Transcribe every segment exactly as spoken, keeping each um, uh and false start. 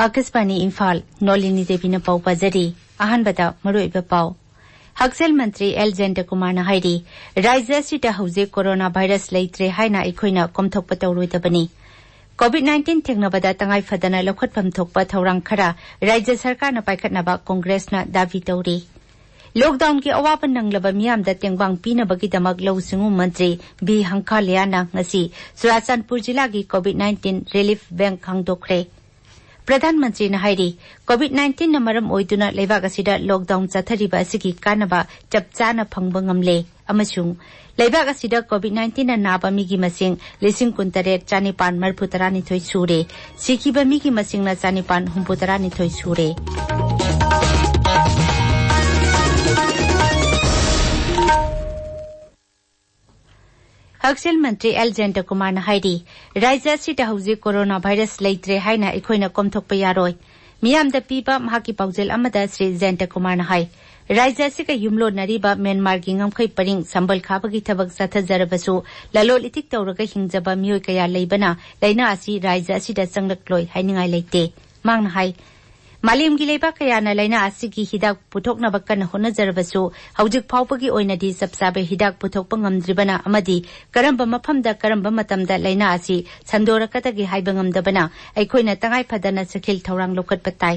ꯑꯥꯀꯥꯁꯕꯥꯅꯤ ꯏꯝꯐꯥꯜ, ꯅꯣꯂꯤꯅꯤ ꯗꯦꯕꯤꯅ ꯄꯥꯎ ꯄꯥꯖꯔꯤ꯫ ꯑꯍꯥꯟꯕꯗ ꯃꯔꯨꯑꯣꯏꯕ ꯄꯥꯎ꯫ ꯍꯛꯁꯦꯜ ꯃꯟꯇ꯭ꯔꯤ ꯑꯦꯜ ꯖꯌꯟꯇꯀꯨꯃꯥꯔꯅ ꯍꯥꯏꯔꯤ, ꯔꯥꯖ꯭ꯌ ꯑꯁꯤꯗ ꯍꯧꯖꯤꯛ ꯀꯣꯔꯣꯅꯥ ꯚꯥꯏꯔꯁ ꯂꯩꯇ꯭ꯔꯦ ꯍꯥꯏꯅ ꯑꯩꯈꯣꯏꯅ ꯀꯣꯝꯊꯣꯛꯄ ꯇꯧꯔꯣꯏꯗꯕꯅꯤ꯫ ꯀꯣꯚꯤꯗ ꯅꯥꯏꯟꯇꯤꯟ ꯊꯦꯡꯅꯕꯗ ꯇꯉꯥꯏ ꯐꯗꯅ ꯂꯧꯈꯠꯐꯝ ꯊꯣꯛꯄ ꯊꯧꯔꯥꯡ ꯈꯔ ꯔꯥꯖ꯭ꯌ ꯁꯔꯀꯥꯔꯅ ꯄꯥꯏꯈꯠꯅꯕ ꯀꯣꯡꯒ꯭ꯔꯦꯁꯅ ꯗꯥꯕꯤ ꯇꯧꯔꯤ꯫ ꯂꯣꯛꯗꯥꯎꯟꯒꯤ ꯑꯋꯥꯕ ꯅꯪꯂꯕ ꯃꯤꯌꯥꯝꯗ ꯇꯦꯡꯕꯥꯡ ꯄꯤꯅꯕꯒꯤꯗꯃꯛ ꯂꯧꯎ ꯁꯤꯡꯎ ꯃꯟꯇ꯭ꯔꯤ ꯕꯤ ꯍꯪꯀꯥꯂꯤꯌꯥꯅ ꯉꯁꯤ ꯆꯨꯔꯥꯆꯥꯟꯄꯨꯔ ꯖꯤꯂꯥꯒꯤ ꯀꯣꯚꯤꯗ ꯅꯥꯏꯟꯇꯤꯟ ꯔꯤꯂꯤꯐ ꯕꯦꯡꯛ ꯍꯥꯡꯗꯣꯛꯈ꯭ꯔꯦ꯫ ꯄ꯭ꯔꯙꯥꯟ ꯃꯟꯇ꯭ꯔꯤꯅ ꯍꯥꯏꯔꯤ, ꯀꯣꯚꯤꯗ ꯅꯥꯏꯟꯇꯤꯟꯅ ꯃꯔꯝ ꯑꯣꯏꯗꯨꯅ ꯂꯩꯕꯥꯛ ꯑꯁꯤꯗ ꯂꯣꯛꯗꯥꯎꯟ ꯆꯠꯊꯔꯤꯕ ꯑꯁꯤꯒꯤ ꯀꯥꯟꯅꯕ ꯆꯞ ꯆꯥꯅ ꯐꯪꯕ ꯉꯝꯂꯦ ꯑꯃꯁꯨꯡ ꯂꯩꯕꯥꯛ ꯑꯁꯤꯗ ꯀꯣꯚꯤꯗ ꯅꯥꯏꯟꯇꯤꯟꯅ ꯅꯥꯕ ꯃꯤꯒꯤ ꯃꯁꯤꯡ ꯂꯤꯁꯤꯡ ꯀꯨꯟꯇꯔꯦꯠ ꯆꯥꯅꯤꯄꯥꯟ ꯃꯔꯤꯐꯨ ꯇꯔꯥꯅꯤꯊꯣꯏ ꯁꯨꯔꯦ꯫ ꯁꯤꯈꯤꯕ ꯃꯤꯒꯤ ꯃꯁꯤꯡꯅ ꯆꯥꯅꯤꯄꯥꯟ ꯍꯨꯝꯐꯨ ꯇꯔꯥꯅꯤꯊꯣꯏ ꯁꯨꯔꯦ꯫ ꯍꯛꯁꯦꯜ ꯃꯟꯇ꯭ꯔꯤ ꯑꯦꯜ ꯖꯌꯟꯇꯀꯨꯃꯥꯔꯅ ꯍꯥꯏꯔꯤ, ꯔꯥꯖ꯭ꯌ ꯑꯁꯤꯗ ꯍꯧꯖꯤꯛ ꯀꯣꯔꯣꯅꯥ ꯚꯥꯏꯔꯁ ꯂꯩꯇ꯭ꯔꯦ ꯍꯥꯏꯅ ꯑꯩꯈꯣꯏꯅ ꯀꯣꯝꯊꯣꯛꯄ ꯌꯥꯔꯣꯏ꯫ ꯃꯤꯌꯥꯝꯗ ꯄꯤꯕ ꯃꯍꯥꯛꯀꯤ ꯄꯥꯎꯖꯦꯜ ꯑꯃꯗ ꯁ꯭ꯔꯤ ꯖꯌꯟꯇꯀꯨꯃꯥꯔꯅ ꯍꯥꯏ, ꯔꯥꯖ꯭ꯌ ꯑꯁꯤꯒ ꯌꯨꯝꯂꯣꯟꯅꯔꯤꯕ ꯃ꯭ꯌꯥꯟꯃꯥꯔꯒꯤ ꯉꯝꯈꯩ ꯄꯔꯤꯡ ꯁꯝꯕꯜ ꯈꯥꯕꯒꯤ ꯊꯕꯛ ꯆꯠꯊꯖꯔꯕꯁꯨ, ꯂꯂꯣꯜ ꯏꯇꯤꯛ ꯇꯧꯔꯒ ꯍꯤꯡꯖꯕ ꯃꯤꯑꯣꯏ ꯀꯌꯥ ꯂꯩꯕꯅ ꯂꯥꯏꯅꯥ ꯑꯁꯤ ꯔꯥꯖ꯭ꯌ ꯑꯁꯤꯗ ꯆꯪꯂꯛꯂꯣꯏ ꯍꯥꯏꯅꯤꯡꯉꯥꯏ ꯂꯩꯇꯦ꯫ ꯃꯍꯥꯛꯅ ꯍꯥꯏ, ꯃꯥꯂꯦꯝꯒꯤ ꯂꯩꯕꯥꯛ ꯀꯌꯥꯅ ꯂꯥꯏꯅꯥ ꯑꯁꯤꯒꯤ ꯍꯤꯗꯥꯛ ꯄꯨꯊꯣꯛꯅꯕ ꯀꯟꯅ ꯍꯣꯠꯅꯖꯔꯕꯁꯨ, ꯍꯧꯖꯤꯛ ꯐꯥꯎꯕꯒꯤ ꯑꯣꯏꯅꯗꯤ ꯆꯞ ꯆꯥꯕ ꯍꯤꯗꯥꯛ ꯄꯨꯊꯣꯛꯄ ꯉꯝꯗ꯭ꯔꯤꯕꯅ ꯑꯃꯗꯤ ꯀꯔꯝꯕ ꯃꯐꯝꯗ ꯀꯔꯝꯕ ꯃꯇꯝꯗ ꯂꯥꯏꯅꯥ ꯑꯁꯤ ꯁꯟꯗꯣꯔꯛꯀꯗꯒꯦ ꯍꯥꯏꯕ ꯉꯝꯗꯕꯅ ꯑꯩꯈꯣꯏꯅ ꯇꯉꯥꯏ ꯐꯗꯅ ꯆꯦꯛꯁꯤꯜ ꯊꯧꯔꯥꯡ ꯂꯧꯈꯠꯄ ꯇꯥꯏ꯫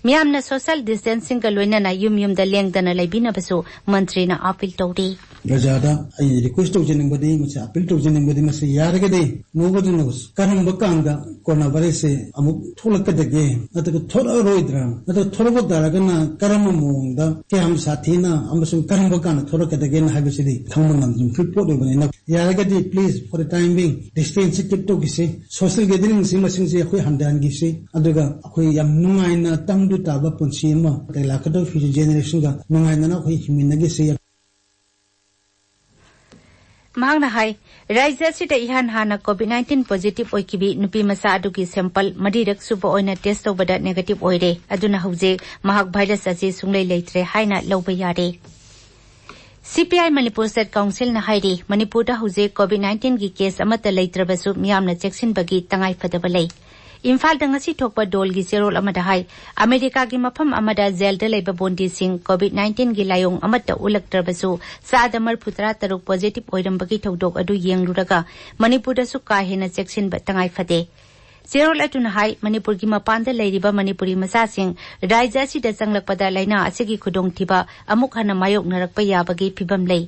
ꯃꯤꯌꯥꯝꯅ ꯁꯣꯁꯤꯌꯦꯜ ꯗꯤꯁꯇꯦꯟꯁꯤꯡꯒ ꯂꯣꯏꯅꯅ ꯌꯨꯝ ꯌꯨꯝꯗ ꯂꯦꯡꯗꯅ ꯂꯩꯕꯤꯅꯕꯁꯨ ꯃꯟꯇ꯭ꯔꯤꯅ ꯑꯥꯄꯤꯜ ꯇꯧꯔꯤ꯫ ꯄ꯭ꯔꯖꯥꯗ ꯑꯩ ꯔꯤꯀ꯭ꯋꯦꯁ ꯇꯧꯖꯅꯤꯡꯕꯗꯤ, ꯃꯁꯤ ꯑꯥꯄꯤꯜ ꯇꯧꯖꯅꯤꯡꯕꯗꯤ, ꯃꯁꯤ ꯌꯥꯔꯒꯗꯤ ꯅꯣꯡꯃꯗꯤ ꯅꯣꯡꯃ ꯀꯔꯝꯕ ꯀꯥꯟꯗ ꯀꯣꯔꯣꯅꯥ ꯚꯥꯏꯔꯁꯁꯦ ꯑꯃꯨꯛ ꯊꯣꯛꯂꯛꯀꯗꯒꯦ, ꯅꯠꯇ꯭ꯔꯒ ꯊꯣꯛꯂꯛꯑꯔꯣꯏꯗ꯭ꯔꯥ, ꯅꯠꯇ꯭ꯔꯒ ꯊꯣꯛꯂꯛꯄ ꯇꯥꯔꯒꯅ ꯀꯔꯝꯕ ꯃꯑꯣꯡꯗ, ꯀꯌꯥꯝ ꯁꯥꯊꯤꯅ ꯑꯃꯁꯨꯡ ꯀꯔꯝꯕ ꯀꯥꯟꯗ ꯊꯣꯛꯂꯛꯀꯗꯒꯦꯅ ꯍꯥꯏꯕꯁꯤꯗꯤ ꯈꯪꯕ ꯉꯝꯗ꯭ꯔꯤꯕ ꯄꯣꯠ ꯑꯣꯏꯕꯅꯤꯅ, ꯌꯥꯔꯒꯗꯤ please, for the time being, distance keep ꯇꯧꯈꯤꯁꯤ, social gatheringꯁꯤꯡ ꯃꯁꯤꯡꯁꯦ ꯑꯩꯈꯣꯏ ꯍꯟꯊꯍꯟꯈꯤꯁꯤ, ꯑꯗꯨꯒ ꯑꯩꯈꯣꯏ ꯌꯥꯝ ꯅꯨꯡꯉꯥꯏꯅ ꯇꯪꯗꯨ ꯇꯥꯕ ꯄꯨꯟꯁꯤ ꯑꯃ ꯂꯥꯛꯀꯗꯧꯔꯤꯕ future generationꯒ ꯅꯨꯡꯉꯥꯏꯅꯅ ꯑꯩꯈꯣꯏ ꯍꯤꯡꯃꯤꯟꯅꯈꯤꯁꯤ꯫ ꯃꯍꯥꯛꯅ ꯍꯥꯏ, ꯔꯥꯖ꯭ꯌ ꯑꯁꯤꯗ ꯏꯍꯥꯟ ꯍꯥꯟꯅ ꯀꯣꯚꯤꯗ ꯅꯥꯏꯟꯇꯤꯟ ꯄꯣꯖꯤꯇꯤꯚ ꯑꯣꯏꯈꯤꯕꯤ ꯅꯨꯄꯤ ꯃꯆꯥ ꯑꯗꯨꯒꯤ ꯁꯦꯝꯄꯜ ꯃꯔꯤꯔꯛ ꯁꯨꯕ ꯑꯣꯏꯅ ꯇꯦꯁ ꯇꯧꯕꯗ ꯅꯦꯒꯦꯇꯤꯚ ꯑꯣꯏꯔꯦ꯫ ꯑꯗꯨꯅ ꯍꯧꯖꯤꯛ ꯃꯍꯥꯛ ꯚꯥꯏꯔꯁ ꯑꯁꯤ ꯁꯨꯡꯂꯩ ꯂꯩꯇ꯭ꯔꯦ ꯍꯥꯏꯅ ꯂꯧꯕ ꯌꯥꯔꯦ꯫ ꯁꯤ ꯄꯤ ꯑꯥꯏ ꯃꯅꯤꯄꯨꯔ ꯁ꯭ꯇꯦꯠ ꯀꯥꯎꯟꯁꯤꯜꯅ ꯍꯥꯏꯔꯤ, ꯃꯅꯤꯄꯨꯔꯗ ꯍꯧꯖꯤꯛ ꯀꯣꯚꯤꯗ ꯅꯥꯏꯟꯇꯤꯟꯒꯤ ꯀꯦꯁ ꯑꯃꯠꯇ ꯂꯩꯇ꯭ꯔꯕꯁꯨ ꯃꯤꯌꯥꯝꯅ ꯆꯦꯛꯁꯤꯟꯕꯒꯤ ꯇꯉꯥꯏ ꯐꯗꯕ ꯂꯩ꯫ ꯏꯝꯐꯥꯜꯗ ꯉꯁꯤ ꯊꯣꯛꯄ ꯗꯣꯜꯒꯤ ꯆꯦꯔꯣꯜ ꯑꯃꯗ ꯍꯥꯏ, ꯑꯃꯦꯔꯤꯀꯥꯒꯤ ꯃꯐꯝ ꯑꯃꯗ ꯖꯦꯜꯗ ꯂꯩꯕ ꯕꯣꯟꯗꯤꯁꯤꯡ COVID nineteen ꯒꯤ ꯂꯥꯏꯑꯣꯡ ꯑꯃꯠꯇ ꯎꯠꯂꯛꯇ꯭ꯔꯕꯁꯨ, ꯆꯥꯗ ꯃꯔꯤꯐꯨ ꯇꯔꯥ ꯇꯔꯨꯛ positive ꯑꯣꯏꯔꯝꯕꯒꯤ ꯊꯧꯗꯣꯛ ꯑꯗꯨ ꯌꯦꯡꯂꯨꯔꯒ, ꯃꯅꯤꯄꯨꯔꯗꯁꯨ ꯀꯥ ꯍꯦꯟꯅ ꯆꯦꯛꯁꯤꯟꯕ ꯇꯉꯥꯏ ꯐꯗꯦ꯫ ꯆꯦꯔꯣꯜ ꯑꯗꯨꯅ ꯍꯥꯏ, ꯃꯅꯤꯄꯨꯔꯒꯤ ꯃꯄꯥꯟꯗ ꯂꯩꯔꯤꯕ ꯃꯅꯤꯄꯨꯔꯤ ꯃꯆꯥꯁꯤꯡ ꯔꯥꯖ꯭ꯌ ꯑꯁꯤꯗ ꯆꯪꯂꯛꯄꯗ ꯂꯥꯏꯅꯥ ꯑꯁꯤꯒꯤ ꯈꯨꯗꯣꯡꯊꯤꯕ ꯑꯃꯨꯛ ꯍꯟꯅ ꯃꯥꯌꯣꯛꯅꯔꯛꯄ ꯌꯥꯕꯒꯤ ꯐꯤꯕꯝ ꯂꯩ꯫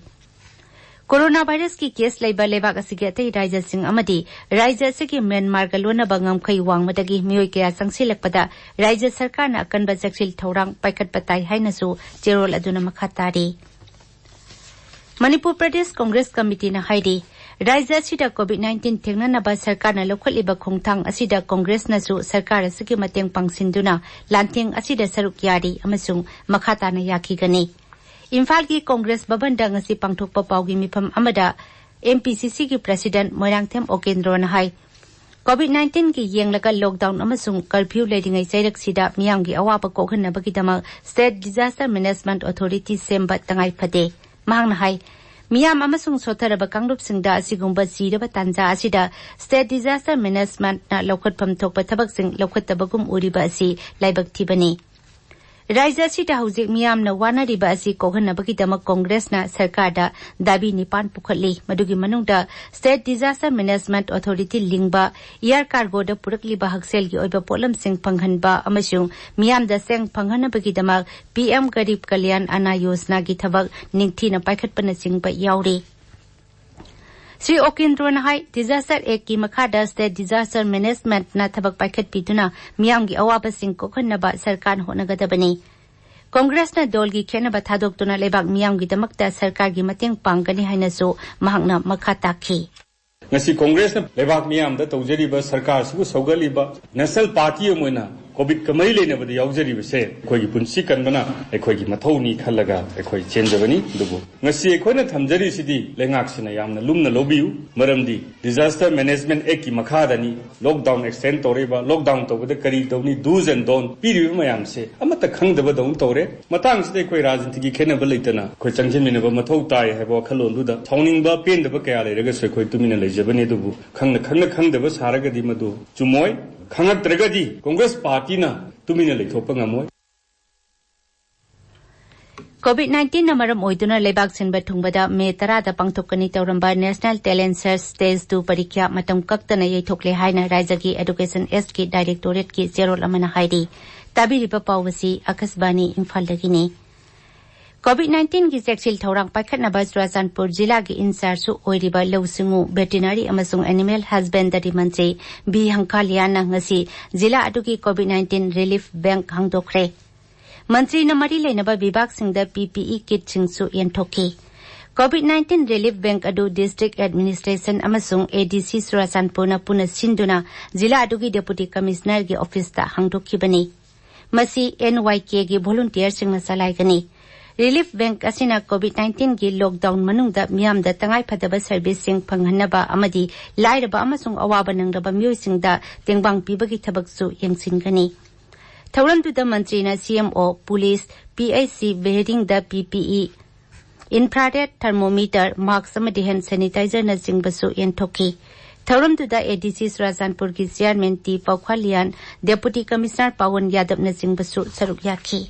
ꯀꯣꯔꯣꯅꯥ ꯚꯥꯏꯔꯁꯀꯤ ꯀꯦꯁ ꯂꯩꯕ ꯂꯩꯕꯥꯛ ꯑꯁꯤꯒꯤ ꯑꯇꯩ ꯔꯥꯖ꯭ꯌꯁꯤꯡ ꯑꯃꯗꯤ ꯔꯥꯖ꯭ꯌ ꯑꯁꯤꯒꯤ ꯃ꯭ꯌꯥꯟꯃꯥꯔꯒ ꯂꯣꯟꯅꯕ ꯉꯝꯈꯩ ꯋꯥꯡꯃꯗꯒꯤ ꯃꯤꯑꯣꯏ ꯀꯌꯥ ꯆꯪꯁꯤꯜꯂꯛꯄꯗ ꯔꯥꯖ꯭ꯌ ꯁꯔꯀꯥꯔꯅ ꯑꯀꯟꯕ ꯆꯦꯛꯁꯤꯜ ꯊꯧꯔꯥꯡ ꯄꯥꯏꯈꯠꯄ ꯇꯥꯏ ꯍꯥꯏꯅꯁꯨ ꯆꯦꯔꯣꯜ ꯑꯗꯨꯅ ꯃꯈꯥ ꯇꯥꯔꯤ꯫ ꯃꯅꯤꯄꯨꯔ ꯄ꯭ꯔꯗꯦꯁ ꯀꯣꯡꯒ꯭ꯔꯦꯁ ꯀꯃꯤꯇꯤꯅ ꯍꯥꯏꯔꯤ, ꯔꯥꯖ꯭ꯌ ꯑꯁꯤꯗ COVID nineteen ꯊꯦꯡꯅꯅꯕ ꯁꯔꯀꯥꯔꯅ ꯂꯧꯈꯠꯂꯤꯕ ꯈꯣꯡꯊꯥꯡ ꯑꯁꯤꯗ ꯀꯣꯡꯒ꯭ꯔꯦꯁꯅꯁꯨ ꯁꯔꯀꯥꯔ ꯑꯁꯤꯒꯤ ꯃꯇꯦꯡ ꯄꯥꯡꯁꯤꯟꯗꯨꯅ ꯂꯥꯟꯊꯦꯡ ꯑꯁꯤꯗ ꯁꯔꯨꯛ ꯌꯥꯔꯤ ꯑꯃꯁꯨꯡ ꯃꯈꯥ ꯇꯥꯅ ꯌꯥꯈꯤꯒꯅꯤ꯫ ꯏꯝꯐꯥꯜꯒꯤ ꯀꯣꯡꯒ꯭ꯔꯦꯁ ꯚꯕꯟꯗ ꯉꯁꯤ ꯄꯥꯡꯊꯣꯛꯄ ꯄꯥꯎꯒꯤ ꯃꯤꯐꯝ ꯑꯃꯗ MPCCꯒꯤ president ꯃꯣꯏꯔꯥꯡꯊꯦꯝ ꯑꯣꯀꯦꯟꯗ꯭ꯔꯣꯅ ꯍꯥꯏ, COVID nineteen ꯒꯤ ꯌꯦꯡꯂꯒ lockdown ꯑꯃꯁꯨꯡ curfew ꯂꯩꯔꯤꯉꯩ ꯆꯩꯔꯛꯁꯤꯗ ꯃꯤꯌꯥꯝꯒꯤ ꯑꯋꯥꯕ ꯀꯣꯛꯍꯟꯅꯕꯒꯤꯗꯃꯛ State Disaster Management Authority ꯁꯦꯝꯕ ꯇꯉꯥꯏ ꯐꯗꯦ꯫ ꯃꯍꯥꯛꯅ ꯍꯥꯏ, ꯃꯤꯌꯥꯝ ꯑꯃꯁꯨꯡ ꯁꯣꯠꯊꯔꯕ ꯀꯥꯡꯂꯨꯞꯁꯤꯡꯗ ꯑꯁꯤꯒꯨꯝꯕ ꯆꯤꯔꯕ ꯇꯥꯟꯖꯥ ꯑꯁꯤꯗ State Disaster Managementꯅ ꯂꯧꯈꯠꯐꯝ ꯊꯣꯛꯄ ꯊꯕꯛꯁꯤꯡ ꯂꯧꯈꯠꯇꯕꯒꯨꯝ ꯎꯔꯤꯕ ꯑꯁꯤ ꯂꯥꯏꯕꯛ ꯊꯤꯕꯅꯤ꯫ ꯔꯥꯖ꯭ꯌ ꯑꯁꯤꯗ ꯍꯧꯖꯤꯛ ꯃꯤꯌꯥꯝꯅ ꯋꯥꯅꯔꯤꯕ ꯑꯁꯤ ꯀꯣꯛꯍꯟꯅꯕꯒꯤꯗꯃꯛ ꯀꯣꯡꯒ꯭ꯔꯦꯁꯅ ꯁꯔꯀꯥꯔꯗ ꯗꯥꯕꯤ ꯅꯤꯄꯥꯟ ꯄꯨꯈꯠꯂꯤ꯫ ꯃꯗꯨꯒꯤ ꯃꯅꯨꯡꯗ State Disaster Management Authority ꯂꯤꯡꯕ, air cargoꯗ ꯄꯨꯔꯛꯂꯤꯕ ꯍꯛꯁꯦꯜꯒꯤ ꯑꯣꯏꯕ ꯄꯣꯠꯂꯝꯁꯤꯡ ꯐꯪꯍꯟꯕ ꯑꯃꯁꯨꯡ ꯃꯤꯌꯥꯝꯗ ꯆꯦꯡ ꯐꯪꯍꯟꯅꯕꯒꯤꯗꯃꯛ PM Garib Kalyan Anna Yojanaꯒꯤ ꯊꯕꯛ ꯅꯤꯡꯊꯤꯅ ꯄꯥꯏꯈꯠꯄꯅꯆꯤꯡꯕ ꯌꯥꯎꯔꯤ꯫ ꯁ꯭ꯔꯤ ꯑꯣꯀꯦꯟꯗ꯭ꯔꯣꯅ ꯍꯥꯏ, Disaster Actꯀꯤ ꯃꯈꯥꯗ State Disaster Managementꯅ ꯊꯕꯛ ꯄꯥꯏꯈꯠꯄꯤꯗꯨꯅ ꯃꯤꯌꯥꯝꯒꯤ ꯑꯋꯥꯕꯁꯤꯡ ꯀꯣꯛꯍꯟꯅꯕ ꯁꯔꯀꯥꯔꯅ ꯍꯣꯠꯅꯒꯗꯕꯅꯤ꯫ ꯀꯣꯡꯒ꯭ꯔꯦꯁꯅ ꯗꯣꯜꯒꯤ ꯈꯦꯠꯅꯕ ꯊꯥꯗꯣꯛꯇꯨꯅ ꯂꯩꯕꯥꯛ ꯃꯤꯌꯥꯝꯒꯤꯗꯃꯛꯇ ꯁꯔꯀꯥꯔꯒꯤ ꯃꯇꯦꯡ ꯄꯥꯡꯒꯅꯤ ꯍꯥꯏꯅꯁꯨ ꯃꯍꯥꯛꯅ ꯃꯈꯥ ꯇꯥꯈꯤ꯫ ꯉꯁꯤ ꯀꯣꯡꯒ꯭ꯔꯦꯁꯅ ꯂꯩꯕꯥꯛ ꯃꯤꯌꯥꯝꯗ ꯇꯧꯖꯔꯤꯕ, ꯁꯔꯀꯥꯔꯁꯤꯕꯨ ꯁꯧꯒꯠꯂꯤꯕ, National Party ꯑꯃ ꯑꯣꯏꯅ COVIDꯀ ꯃꯔꯤ ꯂꯩꯅꯕꯗ ꯌꯥꯎꯖꯔꯤꯕꯁꯦ ꯑꯩꯈꯣꯏꯒꯤ ꯄꯨꯟꯁꯤ ꯀꯟꯕꯅ ꯑꯩꯈꯣꯏꯒꯤ ꯃꯊꯧꯅꯤ ꯈꯜꯂꯒ ꯑꯩꯈꯣꯏ ꯆꯦꯟꯖꯕꯅꯤ꯫ ꯑꯗꯨꯕꯨ ꯉꯁꯤ ꯑꯩꯈꯣꯏꯅ ꯊꯝꯖꯔꯤꯁꯤꯗꯤ ꯂꯩꯉꯥꯛꯁꯤꯅ ꯌꯥꯝꯅ ꯂꯨꯝꯅ ꯂꯧꯕꯤꯌꯨ, ꯃꯔꯝꯗꯤ Disaster Management Actꯀꯤ ꯃꯈꯥꯗꯅꯤ lockdown extend ꯇꯧꯔꯛꯏꯕ, lockdown ꯇꯧꯕꯗ ꯀꯔꯤ ꯇꯧꯅꯤ, do's and don't ꯄꯤꯔꯤꯕ ꯃꯌꯥꯝꯁꯦ ꯑꯃꯠꯇ ꯈꯪꯗꯕꯗꯧꯅ ꯇꯧꯔꯦ꯫ ꯃꯇꯥꯡꯁꯤꯗ ꯑꯩꯈꯣꯏ ꯔꯥꯖꯅꯤꯇꯤꯒꯤ ꯈꯦꯠꯅꯕ ꯂꯩꯇꯅ ꯑꯩꯈꯣꯏ ꯆꯪꯁꯤꯟꯃꯤꯟꯅꯕ ꯃꯊꯧ ꯇꯥꯏ ꯍꯥꯏꯕ ꯋꯥꯈꯜꯂꯣꯟꯗꯨꯗ ꯁꯥꯎꯅꯤꯡꯕ ꯄꯦꯟꯗꯕ ꯀꯌꯥ ꯂꯩꯔꯒꯁꯨ ꯑꯩꯈꯣꯏ ꯇꯨꯃꯤꯟꯅ ꯂꯩꯖꯕꯅꯤ꯫ ꯑꯗꯨꯕꯨ ꯈꯪꯅ ꯈꯪꯅ ꯈꯪꯗꯕ ꯁꯥꯔꯒꯗꯤ ꯃꯗꯨ ꯆꯨꯝꯃꯣꯏ꯫ ꯈꯪꯉꯛꯇ꯭ꯔꯒꯗꯤ ꯀꯣꯡꯒ꯭ꯔꯦꯁ ꯄꯥꯔꯇꯤꯅ ꯇꯨꯃꯤꯟꯅ ꯂꯩꯊꯣꯛꯄ ꯉꯝꯃꯣꯏ꯫ ꯀꯣꯚꯤꯗ ꯅꯥꯏꯟꯇꯤꯟꯅ ꯃꯔꯝ ꯑꯣꯏꯗꯨꯅ ꯂꯩꯕꯥꯛ ꯁꯤꯟꯕ ꯊꯨꯡꯕꯗ ꯃꯦ ꯇꯔꯥꯗ ꯄꯥꯡꯊꯣꯛꯀꯅꯤ ꯇꯧꯔꯝꯕ National Talent Search Stage two ꯄꯔꯤꯈ꯭ꯌꯥ ꯃꯇꯝ ꯀꯛꯇꯅ ꯌꯩꯊꯣꯛꯂꯦ ꯍꯥꯏꯅ ꯔꯥꯖ꯭ꯌꯒꯤ Education Act ꯀꯤ Directorate ꯀꯤ ꯆꯦꯔꯣꯜ ꯑꯃꯅ ꯍꯥꯏꯔꯤ꯫ ꯇꯥꯕꯤꯔꯤꯕ ꯄꯥꯎ ꯑꯁꯤ ꯑꯀꯥꯁꯕꯥꯅꯤ ꯏꯝꯐꯥꯜꯗꯒꯤꯅꯤ꯫ ꯀꯣꯚꯤꯗ ꯅꯥꯏꯟꯇꯤꯟꯒꯤ ꯆꯦꯛꯁꯤꯜ ꯊꯧꯔꯥꯡ ꯄꯥꯏꯈꯠꯅꯕ ꯆꯨꯔꯥꯆꯥꯟꯄꯨꯔ ꯖꯤꯂꯥꯒꯤ ꯏꯟꯆꯥꯔꯖꯁꯨ ꯑꯣꯏꯔꯤꯕ ꯂꯧꯎ ꯁꯤꯡꯎ, ꯚꯦꯇꯤꯅꯔꯤ ꯑꯃꯁꯨꯡ ꯑꯦꯅꯤꯃꯦꯜ ꯍꯁꯕꯦꯟꯗꯔꯤ ꯃꯟꯇ꯭ꯔꯤ ꯕꯤ ꯍꯪꯀꯥꯂꯤꯌꯥꯟꯅ ꯉꯁꯤ ꯖꯤꯂꯥ ꯑꯗꯨꯒꯤ ꯀꯣꯚꯤꯗ ꯅꯥꯏꯟꯇꯤꯟ ꯔꯤꯂꯤꯐ ꯕꯦꯡꯛ ꯍꯥꯡꯗꯣꯛꯈ꯭ꯔꯦ꯫ ꯃꯟꯇ꯭ꯔꯤꯅ ꯃꯔꯤ ꯂꯩꯅꯕ ꯕꯤꯚꯥꯒꯁꯤꯡꯗ ꯄꯤ ꯄꯤ E ꯀꯤꯠꯁꯤꯡꯁꯨ ꯌꯦꯟꯊꯣꯛꯈꯤ꯫ COVID nineteen relief bank ꯑꯗꯨ ꯗꯤꯁꯇ꯭ꯔꯤꯛ ꯑꯦꯗꯃꯤꯅꯤꯁꯇ꯭ꯔꯦꯁꯟ ꯑꯃꯁꯨꯡ ꯑꯦ ꯗꯤ ꯁꯤ ꯆꯨꯔꯥꯆꯥꯟꯄꯨꯔꯅ ꯄꯨꯟꯅ ꯁꯤꯟꯗꯨꯅ ꯖꯤꯂꯥ ꯑꯗꯨꯒꯤ ꯗꯦꯄꯨꯇꯤ ꯀꯃꯤꯁꯅꯔꯒꯤ ꯑꯣꯐꯤꯁꯇ ꯍꯥꯡꯗꯣꯛꯈꯤꯕꯅꯤ꯫ ꯃꯁꯤ ꯑꯦꯟ ꯋꯥꯏ ꯀꯦꯒꯤ ꯚꯣꯂꯨꯟꯇꯤꯌꯔꯁꯤꯡꯅ ꯆꯂꯥꯏꯒꯅꯤ꯫ ꯔꯤꯂꯤꯐ ꯕꯦꯡꯛ ꯑꯁꯤꯅ ꯀꯣꯚꯤꯗ ꯅꯥꯏꯟꯇꯤꯟꯒꯤ ꯂꯣꯛꯗꯥꯎꯟ ꯃꯅꯨꯡꯗ ꯃꯤꯌꯥꯝꯗ ꯇꯉꯥꯏꯐꯗꯕ ꯁꯔꯚꯤꯁꯁꯤꯡ ꯐꯪꯍꯟꯅꯕ ꯑꯃꯗꯤ ꯂꯥꯏꯔꯕ ꯑꯃꯁꯨꯡ ꯑꯋꯥꯕ ꯅꯪꯂꯕ ꯃꯤꯑꯣꯏꯁꯤꯡꯗ ꯇꯦꯡꯕꯥꯡ ꯄꯤꯕꯒꯤ ꯊꯕꯛꯁꯨ ꯌꯦꯡꯁꯤꯟꯒꯅꯤ꯫ ꯊꯧꯔꯝꯗꯨꯗ ꯃꯟꯇ꯭ꯔꯤꯅ ꯁꯤ M O, police, P H C ꯕꯦꯔꯤꯡꯗ ꯄꯤ ꯄꯤ ꯏ, ꯏꯟꯐ꯭ꯔꯥꯔꯦꯗ ꯊꯔꯃꯣꯃꯤꯇꯔ, ꯃꯥꯛꯁ ꯑꯃꯗꯤ ꯍꯦꯟ ꯁꯦꯅꯤꯇꯥꯏꯖꯔꯅꯆꯤꯡꯕꯁꯨ ꯌꯦꯟꯊꯣꯛꯈꯤ꯫ ꯊꯧꯔꯝꯗꯨꯗ ꯑꯦ ꯗꯤ ꯁꯤ ꯆꯨꯔꯥꯆꯥꯟꯄꯨꯔꯒꯤ ꯆꯤꯌꯥꯔꯃꯦꯟ ꯇꯤ ꯄꯥꯎꯈ꯭ꯋꯥꯂꯤꯌꯥꯟ, ꯗꯦꯄꯨꯇꯤ ꯀꯃꯤꯁꯅꯔ ꯄꯥꯋꯟ ꯌꯥꯗꯕꯅꯆꯤꯡꯕꯁꯨ ꯁꯔꯨꯛ ꯌꯥꯈꯤ꯫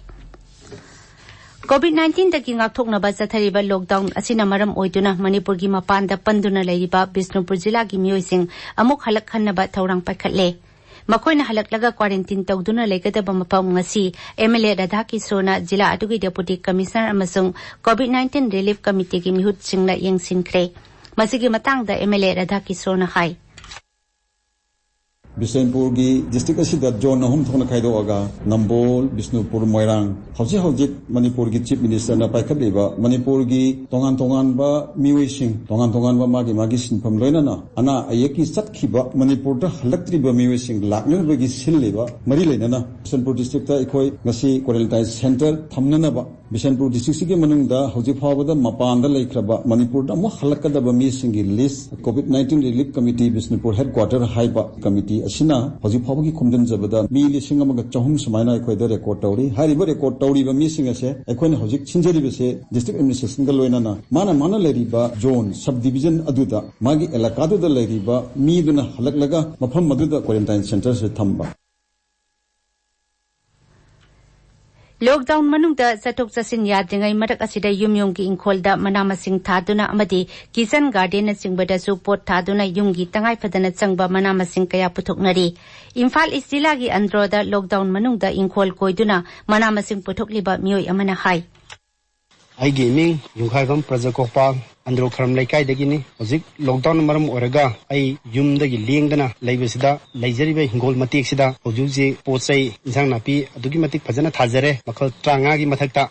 ꯀꯣꯚꯤꯗ ꯅꯥꯏꯟꯇꯤꯟꯗꯒꯤ ꯉꯥꯛꯊꯣꯛꯅꯕ ꯆꯠꯊꯔꯤꯕ ꯂꯣꯛꯗꯥꯎꯟ ꯑꯁꯤꯅ ꯃꯔꯝ ꯑꯣꯏꯗꯨꯅ ꯃꯅꯤꯄꯨꯔꯒꯤ ꯃꯄꯥꯟꯗ ꯄꯟꯗꯨꯅ ꯂꯩꯔꯤꯕ ꯕꯤꯁꯅꯨꯄꯨꯔ ꯖꯤꯂꯥꯒꯤ ꯃꯤꯑꯣꯏꯁꯤꯡ ꯑꯃꯨꯛ ꯍꯜꯂꯛꯍꯟꯅꯕ ꯊꯧꯔꯥꯡ ꯄꯥꯏꯈꯠꯂꯦ꯫ ꯃꯈꯣꯏꯅ ꯍꯜꯂꯛꯂꯒ ꯀ꯭ꯋꯥꯔꯦꯟꯇꯤꯟ ꯇꯧꯗꯨꯅ ꯂꯩꯒꯗꯕ ꯃꯐꯝ ꯉꯁꯤ ꯑꯦꯝ ꯑꯦꯜ ꯑꯦ ꯔꯥꯙꯥꯀꯤꯁꯣꯔꯅ ꯖꯤꯂꯥ ꯑꯗꯨꯒꯤ ꯗꯦꯄꯨꯇꯤ ꯀꯃꯤꯁꯅꯔ ꯑꯃꯁꯨꯡ ꯀꯣꯚꯤꯗ ꯅꯥꯏꯟꯇꯤꯟ ꯔꯤꯂꯤꯐ ꯀꯃꯤꯇꯤꯒꯤ ꯃꯤꯍꯨꯠꯁꯤꯡꯅ ꯌꯦꯡꯁꯤꯟꯈ꯭ꯔꯦ꯫ ꯃꯁꯤꯒꯤ ꯃꯇꯥꯡꯗ ꯑꯦꯝ ꯑꯦꯜ ꯑꯦ ꯔꯥꯙꯥꯀꯤꯁꯣꯔꯅ ꯍꯥꯏ꯫ ꯕꯤꯁꯦꯟꯄꯨꯔꯒꯤ ꯗꯤꯁꯇ꯭ꯔꯤꯛ ꯑꯁꯤꯗ ꯖꯣꯟ ꯑꯍꯨꯝ ꯊꯣꯛꯅ ꯈꯥꯏꯗꯣꯛꯑꯒ ꯅꯝꯕꯣꯜ, ꯕꯤꯁꯅꯨꯄꯨꯔ, ꯃꯣꯏꯔꯥꯡ, ꯍꯧꯖꯤꯛ ꯍꯧꯖꯤꯛ ꯃꯅꯤꯄꯨꯔꯒꯤ ꯆꯤꯐ ꯃꯤꯅꯤꯁꯇꯔꯅ ꯄꯥꯏꯈꯠꯂꯤꯕ ꯃꯅꯤꯄꯨꯔꯒꯤ ꯇꯣꯉꯥꯟ ꯇꯣꯉꯥꯟꯕ ꯃꯤꯑꯣꯏꯁꯤꯡ, ꯇꯣꯉꯥꯟ ꯇꯣꯉꯥꯟꯕ ꯃꯥꯒꯤ ꯃꯥꯒꯤ ꯁꯤꯟꯐꯝ, ꯂꯣꯏꯅꯅ ꯑꯅꯥ ꯑꯌꯦꯛꯀꯤ ꯆꯠꯈꯤꯕ, ꯃꯅꯤꯄꯨꯔꯗ ꯍꯜꯂꯛꯇ꯭ꯔꯤꯕ ꯃꯤꯑꯣꯏꯁꯤꯡ ꯂꯥꯛꯅꯅꯕꯒꯤ ꯁꯤꯜꯂꯤꯕ ꯃꯔꯤ ꯂꯩꯅꯅ ꯕꯤꯁꯦꯟꯄꯨꯔ ꯗꯤꯁꯇ꯭ꯔꯤꯛꯇ ꯑꯩꯈꯣꯏ ꯉꯁꯤ ꯀ꯭ꯋꯥꯔꯦꯟꯇꯥꯏꯟ ꯁꯦꯟꯇꯔ ꯊꯝꯅꯅꯕ ꯕꯤꯁꯦꯟꯄꯨꯔ ꯗꯤꯁꯇ꯭ꯔꯤꯛꯁꯤꯒꯤ ꯃꯅꯨꯡꯗ ꯍꯧꯖꯤꯛ ꯐꯥꯎꯕꯗ ꯃꯄꯥꯟꯗ ꯂꯩꯈ꯭ꯔꯕ, ꯃꯅꯤꯄꯨꯔꯗ ꯑꯃꯨꯛ ꯍꯜꯂꯛꯀꯗꯕ ꯃꯤꯁꯤꯡꯒꯤ list covid nineteen relief committee Bishnupur headquarter ꯍꯥꯏꯕ ꯀꯃꯤꯇꯤ ꯑꯁꯤꯅ ꯍꯧꯖꯤꯛ ꯐꯥꯎꯕꯒꯤ ꯈꯣꯝꯖꯤꯟꯖꯕꯗ ꯃꯤ ꯂꯤꯁꯤꯡ ꯑꯃꯒ ꯆꯍꯨꯝ ꯁꯨꯃꯥꯏꯅ ꯑꯩꯈꯣꯏꯗ ꯔꯦꯀꯣꯔꯗ ꯇꯧꯔꯤ꯫ ꯍꯥꯏꯔꯤꯕ ꯔꯦꯀꯣꯔꯗ ꯇꯧꯔꯤꯕ ꯃꯤꯁꯤꯡ ꯑꯁꯦ ꯑꯩꯈꯣꯏꯅ ꯍꯧꯖꯤꯛ ꯁꯤꯟꯖꯔꯤꯕꯁꯦ ꯗꯤꯁꯇ꯭ꯔꯤꯛ ꯑꯦꯗꯃꯤꯅꯤꯁꯇ꯭ꯔꯦꯁꯟꯒ ꯂꯣꯏꯅꯅ ꯃꯥꯅ ꯃꯥꯅ ꯂꯩꯔꯤꯕ ꯖꯣꯟ, ꯁꯕ ꯗꯤꯕꯤꯖꯟ ꯑꯗꯨꯗ, ꯃꯥꯒꯤ ꯑꯦꯂꯥꯀꯥꯗꯨꯗ ꯂꯩꯔꯤꯕ ꯃꯤꯗꯨꯅ ꯍꯜꯂꯛꯂꯒ ꯃꯐꯝ ꯑꯗꯨꯗ ꯀ꯭ꯋꯥꯔꯦꯟꯇꯥꯏꯟ ꯁꯦꯟꯇꯔꯁꯤꯗ ꯊꯝꯕ꯫ ꯂꯣꯛꯗꯥꯎꯟ ꯃꯅꯨꯡꯗ ꯆꯠꯊꯣꯛ ꯆꯠꯁꯤꯟ ꯌꯥꯗ꯭ꯔꯤꯉꯩ ꯃꯔꯛ ꯑꯁꯤꯗ ꯌꯨꯝ ꯌꯨꯝꯒꯤ ꯏꯪꯈꯣꯜꯗ ꯃꯅꯥ ꯃꯁꯤꯡ ꯊꯥꯗꯨꯅ ꯑꯃꯗꯤ ꯀꯤꯆꯟ ꯒꯥꯔꯗꯦꯟꯅꯆꯤꯡꯕꯗꯁꯨ ꯄꯣꯠ ꯊꯥꯗꯨꯅ ꯌꯨꯝꯒꯤ ꯇꯉꯥꯏ ꯐꯗꯅ ꯆꯪꯕ ꯃꯅꯥ ꯃꯁꯤꯡ ꯀꯌꯥ ꯄꯨꯊꯣꯛꯅꯔꯤ꯫ ꯏꯝꯐꯥꯜ ꯏꯁ ꯖꯤꯂꯥꯒꯤ ꯑꯟꯗ꯭ꯔꯣꯗ ꯂꯣꯛꯗꯥꯎꯟ ꯃꯅꯨꯡꯗ ꯏꯪꯈꯣꯜ ꯀꯣꯏꯗꯨꯅ ꯃꯅꯥ ꯃꯁꯤꯡ ꯄꯨꯊꯣꯛꯂꯤꯕ ꯃꯤꯑꯣꯏ ꯑꯃꯅ ꯍꯥꯏ꯫ ꯑꯩꯒꯤ ꯏꯃꯤꯡ ꯌꯨꯝꯈꯥꯏꯕꯝ ꯄ꯭ꯔꯖꯀꯣꯄꯥꯜ, ꯑꯟꯗ꯭ꯔꯣ ꯈꯔꯝ ꯂꯩꯀꯥꯏꯗꯒꯤꯅꯤ꯫ ꯍꯧꯖꯤꯛ ꯂꯣꯛꯗꯥꯎꯟꯅ ꯃꯔꯝ ꯑꯣꯏꯔꯒ ꯑꯩ ꯌꯨꯝꯗꯒꯤ ꯂꯦꯡꯗꯅ ꯂꯩꯕꯁꯤꯗ, ꯂꯩꯖꯔꯤꯕ ꯍꯤꯡꯒꯣꯜ ꯃꯇꯦꯛꯁꯤꯗ ꯍꯧꯖꯤꯛ ꯍꯧꯖꯤꯛ ꯄꯣꯠ ꯆꯩ, ꯏꯟꯁꯥꯡ ꯅꯥꯄꯤ ꯑꯗꯨꯛꯀꯤ ꯃꯇꯤꯛ ꯐꯖꯅ ꯊꯥꯖꯔꯦ꯫ ꯃꯈꯜ ꯇꯔꯥꯃꯉꯥꯒꯤ ꯃꯊꯛꯇ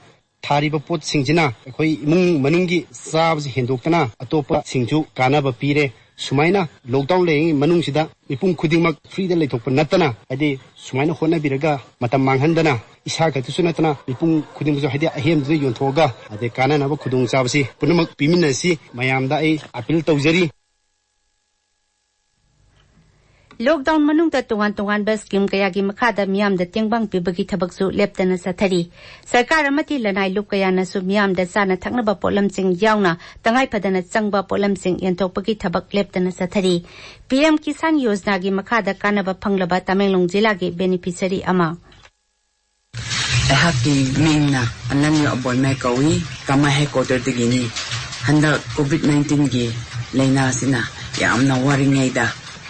ꯊꯥꯔꯤꯕ ꯄꯣꯠꯁꯤꯡꯁꯤꯅ ꯑꯩꯈꯣꯏ ꯏꯃꯨꯡ ꯃꯅꯨꯡꯒꯤ ꯆꯥꯕꯁꯤ ꯍꯦꯟꯗꯣꯛꯇꯅ ꯑꯇꯣꯞꯄꯁꯤꯡꯁꯨ ꯀꯥꯟꯅꯕ ꯄꯤꯔꯦ꯫ ꯁꯨꯃꯥꯏꯅ ꯂꯣꯛꯗꯥꯎꯟ ꯂꯩꯔꯤꯉꯩ ꯃꯅꯨꯡꯁꯤꯗ ꯃꯤꯄꯨꯝ ꯈꯨꯗꯤꯡꯃꯛ ꯐ꯭ꯔꯤꯗ ꯂꯩꯊꯣꯛꯄ ꯅꯠꯇꯅ, ꯍꯥꯏꯗꯤ ꯁꯨꯃꯥꯏꯅ ꯍꯣꯠꯅꯕꯤꯔꯒ ꯃꯇꯝ ꯃꯥꯡꯍꯟꯗꯅ ꯏꯁꯥ ꯈꯛꯇꯁꯨ ꯅꯠꯇꯅ ꯃꯤꯄꯨꯝ ꯈꯨꯗꯤꯡꯃꯛꯁꯨ, ꯍꯥꯏꯗꯤ ꯑꯍꯦꯟꯕꯗꯨꯗ ꯌꯣꯟꯊꯣꯛꯑꯒ ꯑꯗꯩ ꯀꯥꯟꯅꯅꯕ ꯈꯨꯗꯣꯡꯆꯥꯕꯁꯤ ꯄꯨꯝꯅꯃꯛ ꯄꯤꯃꯤꯟꯅꯁꯤ ꯃꯌꯥꯝꯗ ꯑꯩ ꯑꯥꯄꯤꯜ ꯇꯧꯖꯔꯤ꯫ ꯂꯣꯛꯗꯥꯎꯟ ꯃꯅꯨꯡꯗ ꯇꯣꯉꯥꯟ ꯇꯣꯉꯥꯟꯕ ꯁ꯭ꯀꯤꯝ ꯀꯌꯥꯒꯤ ꯃꯈꯥꯗ ꯃꯤꯌꯥꯝꯗ ꯇꯦꯡꯕꯥꯡ ꯄꯤꯕꯒꯤ ꯊꯕꯛꯁꯨ ꯂꯦꯞꯇꯅ ꯆꯠꯊꯔꯤ꯫ ꯁꯔꯀꯥꯔ ꯑꯃꯗꯤ ꯂꯅꯥꯏ ꯂꯨꯞ ꯀꯌꯥꯅꯁꯨ ꯃꯤꯌꯥꯝꯗ ꯆꯥꯅ ꯊꯛꯅꯕ ꯄꯣꯠꯂꯝꯁꯤꯡ ꯌꯥꯎꯅ ꯇꯉꯥꯏ ꯐꯗꯅ ꯆꯪꯕ ꯄꯣꯠꯂꯝꯁꯤꯡ ꯌꯦꯟꯊꯣꯛꯄꯒꯤ ꯊꯕꯛ ꯂꯦꯞꯇꯅ ꯆꯠꯊꯔꯤ꯫ ꯄꯤ ꯑꯦꯝ ꯀꯤꯁꯥꯟ ꯌꯣꯖꯅꯥꯒꯤ ꯃꯈꯥꯗ ꯀꯥꯟꯅꯕ ꯐꯪꯂꯕ ꯇꯃꯦꯡꯂꯣꯡ ꯖꯤꯂꯥꯒꯤ ꯕꯦꯅꯤꯐꯤꯁꯔꯤ ꯑꯃ꯫ ꯑꯩꯍꯥꯛꯀꯤ ꯃꯤꯡꯅ ꯑꯅꯟꯌꯨ ꯑꯕꯣꯏꯃꯥꯏ ꯀꯧꯏ꯫ ꯀꯃꯥꯏ ꯍꯦꯗꯀ꯭ꯋꯥꯇꯔꯗꯒꯤꯅꯤ꯫ ꯍꯟꯗꯛ ꯀꯣꯚꯤꯗ ꯅꯥꯏꯟꯇꯤꯟꯒꯤ ꯂꯥꯏꯅꯥꯁꯤꯅ ꯌꯥꯝꯅ ꯋꯥꯔꯤꯉꯩꯗ